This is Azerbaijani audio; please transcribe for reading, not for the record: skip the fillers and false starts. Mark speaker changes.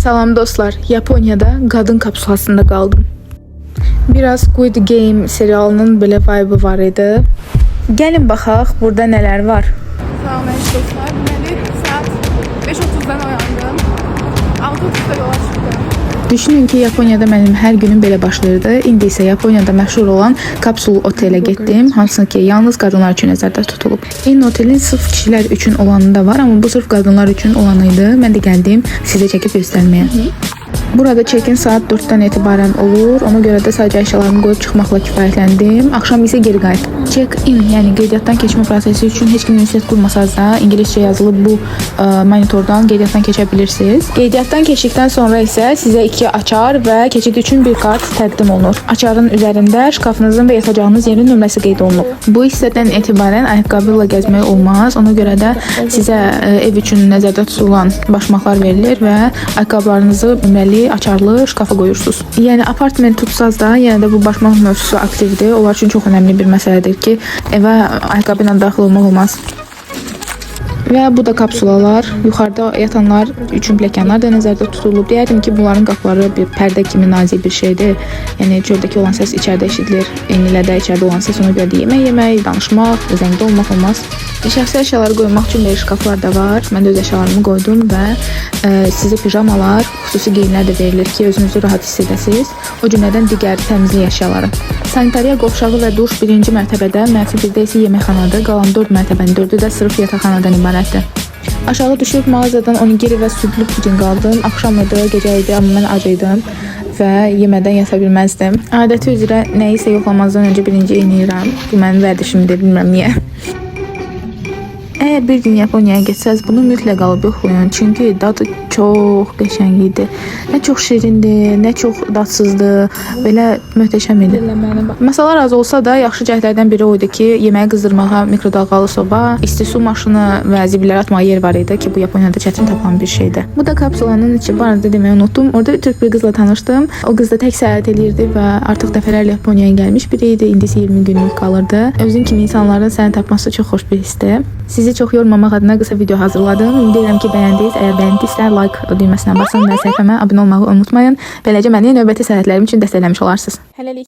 Speaker 1: Salam dostlar, Yaponiyada qadın kapsulasında qaldım. Biraz Squid Game serialının belə vibe var idi. Gəlin baxaq burada nələr var.
Speaker 2: Salam əziz dostlar. Deməli, saat 5:30-dan oyandım. 6:30-da yola çıxdım.
Speaker 1: Düşünün ki, Yaponiyada mənim hər günüm belə başlayırdı. İndi isə Yaponiyada məşhur olan kapsul otelə getdim, hansını ki, yalnız qadınlar üçün nəzərdə tutulub. Eyni otelin sırf kişilər üçün olanı da var, amma bu sırf qadınlar üçün olanı idi. Mən də gəldim sizə çəkib göstərməyə. Burada check-in saat 4-dən etibarən olur. Ona görə də sadəcə əşyalarımı qoyub çıxmaqla kifayətləndim. Axşam isə geri qayıtdım. Check-in, yəni qeydiyyatdan keçmə prosesi üçün heç kimlə ünsiyyət qurmasanız da ingiliscə yazılı bu monitordan qeydiyyatdan keçə bilirsiniz. Qeydiyyatdan keçdikdən sonra isə sizə iki açar və keçid üçün bir kart təqdim olunur. Açarın üzərində şkafınızın və yatacağınız yerin nömrəsi qeyd olunub. Bu hissədən etibarən ayaqqabı ilə gəzmək olmaz. Ona görə də sizə ev üçün nəzərdə tutulan başmaqlar verilir və ayaqqabılarınızı nömrəli, açarlı şkafa qoyursunuz. Yəni apartment tutsaz da, yenə də bu başmaq mövzusu aktivdir. Onlar üçün çox önəmli bir məsələdir ki, evə ayaqqabı ilə daxil olmaq olmaz. Və bu da kapsulalar, yuxarıda yatanlar üçün pləkanlar da nəzərdə tutulub. Deyərdim ki, bunların qapıları bir pərdə kimi nazik bir şeydir. Yəni çöldəki olan səs içəridə eşidilir. Eynilə də içəridə olan səs, ona görə də yemək yemək, danışmaq, zəngdə olmaq olmaz. Şəxsi əşyaları qoymaq üçün belə şkaflar da var. Mən də öz əşyalarımı qoydum və sizə pijamalar, xüsusi geyimlər də verilir ki, özünüzü rahat hiss edəsiniz. O cümlədən digər təmizlik əşyaları. Sanitariya qovşağı və duş birinci mərtəbədə, -1-də isə yeməkxanadır. Qalan 4 mərtəbənin dördü də sırf yataqxanadan ibarətdir. Aşağı düşüb mağazadan onigiri və südlü pudinq aldım. Axşam idi, gecə idi, amma mən ac idim və yemədən yata bilməzdim. Adəti üzrə nəyisə yoxlamazdan öncə birinci eləyirəm. Bu mənim vərdişimdir, bilmirəm niyə. Əgər bir gün Yaponiyaya getsəz, bunu mütləq alıb yoxlayın. Çünki dadı çox qəşəng idi. Nə çox şirindir, nə çox dadsızdı. Belə möhtəşəm idi. Masalar az olsa da, yaxşı cəhətlərdən biri o idi ki, yeməyi qızdırmağa mikrodalğalı soba, isti su maşını və zibilləri atmağa yer var idi ki, bu Yaponiyada çətin tapılan bir şeydir. Bu da kapsulanın içi. Bu arada deməyi unutdum. Orada türk bir qızla tanışdım. O qız da tək səyahət eləyirdi və artıq dəfələrlə Yaponiyaya gəlmiş biri idi. İndi isə 20 günlük qalırdı. Özün kimi insanların səni tapması çox xoş bir hissdir. Sizi çox yormamaq adına qısa video hazırladım. Ümid edirəm ki, bəyəndiniz. Əgər bəyəndinizsə, like düyməsinə basın və səhifəmə abunə olmağı unutmayın. Beləcə məni növbəti səyahətlərim üçün dəstəkləmiş olarsınız. Hələlik.